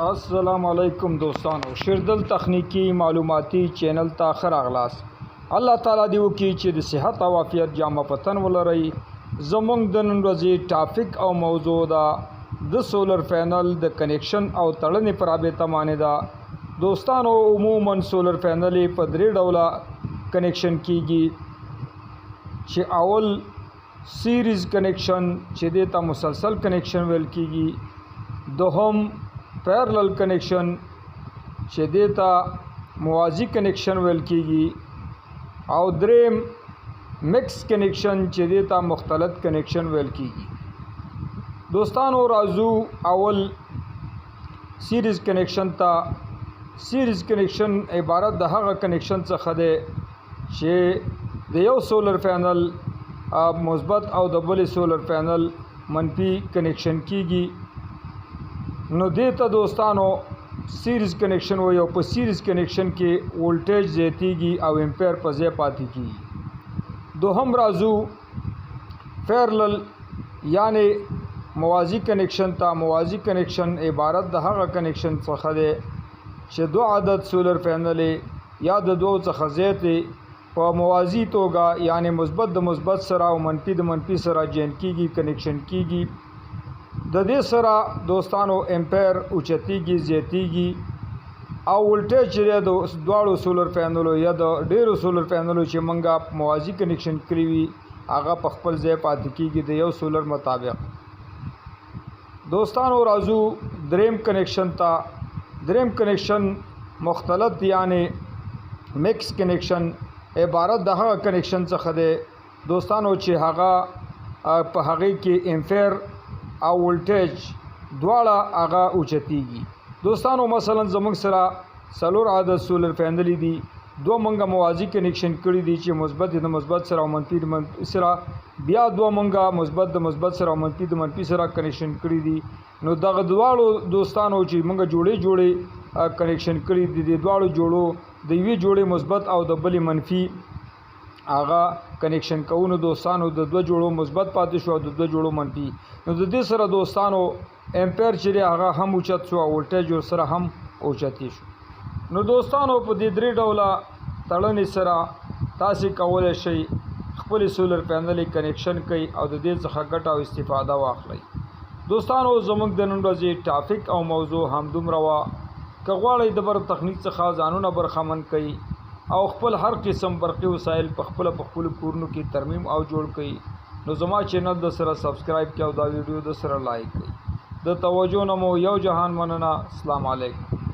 السلام علیکم دوستانو، شیردل تخنیکی معلوماتي چینل ته ښه راغلاست. الله تعالی دې وکړي چې د صحت او عافیت جامه په تن ولرئ. زموږ د نن ورځې topic او موضوع ده د solar panel د connection او تړنې پر رابطه باندې ده. دوستانو، عموما solar panel په درې ډوله connection کیږي، چې اول series connection، چې دې ته مسلسل connection ویل کیږي، دوهم parallel connection، چې دې ته موازي connection ویل کیږي، او دریم mix connection، چې دې ته مختلط connection ویل کیږي. دوستانو، راځو اول series connection ته. series connection عبارت د هغه connection څخه دی چې د یو solar panel مثبت او د بلې solar panel منفي connection کیږي، نو دې ته دوستانو series connection وایي، او په series connection کې ولټیج زیاتیږي او امپیر په ځای پاتې کیږي. دوهم راځو parallel یعنی موازي connection ته. موازي connection عبارت د هغه connection څخه دی چې دوه عدد solar panel یا د دوو څخه زیاتې په موازي توګه، یعنی مثبت د مثبت سره او منفي د منفي سره join کیږي، connection کیږي. د دې سره دوستانو امپیر اوچتیږي، زیاتیږي، او ولټیج چې دی د دواړو solar پینلو یا د ډیرو solar پینلو چې مونږه موازي connection کړی وي، هغه په خپل ځای پاتې کیږي د یو سولر مطابق. دوستانو، راځو دریم connection ته. دریم connection مختلط یعنی mix connection عبارت د هغه connection څخه دی دوستانو چې هغه په هغې کې امپیر او ولټیج دواړه هغه اوچتیږي. دوستانو، مثلا زموږ سره څلور عدد solar panel دي. دوه مونږه موازي connection کړي دي، چې مثبت د مثبت سره او منفي د منفي سره. بیا دوه مونږه مثبت د مثبت سره او منفي د منفي سره connection کړي دي. نو دغه دواړو دوستانو چې مونږه جوړې جوړې connection کړي دي، د دواړو جوړو د یوې جوړې مثبت او د بلې منفي هغه connection کوو، نو دوستانو د دوه جوړو مثبت پاتې شو او د دوه جوړو منفي. نو د دې سره دوستانو امپیر چې دی هغه هم اوچت شو او ولټیج ورسره هم اوچتې شو. نو دوستانو، په دې درې ډوله تړنې سره تاسې کولی شئ خپلې solar پینلې connection کړئ او د دې څخه ګټه او استفاده واخلئ. دوستانو، زموږ د نن ورځې topic او موضوع همدومره وه. که غواړئ د برق تخنیک څخه ځانونه برخمن کړئ او خپل هر قسم برقي وسایل په خپله په خپلو کورونو کې ترمیم او جوړ کړئ، نو زما چینل د سره subscribe کړئ او دا ویډیو د سره like کړئ. د توجه نه مو یو جهان مننه. السلام علیکم.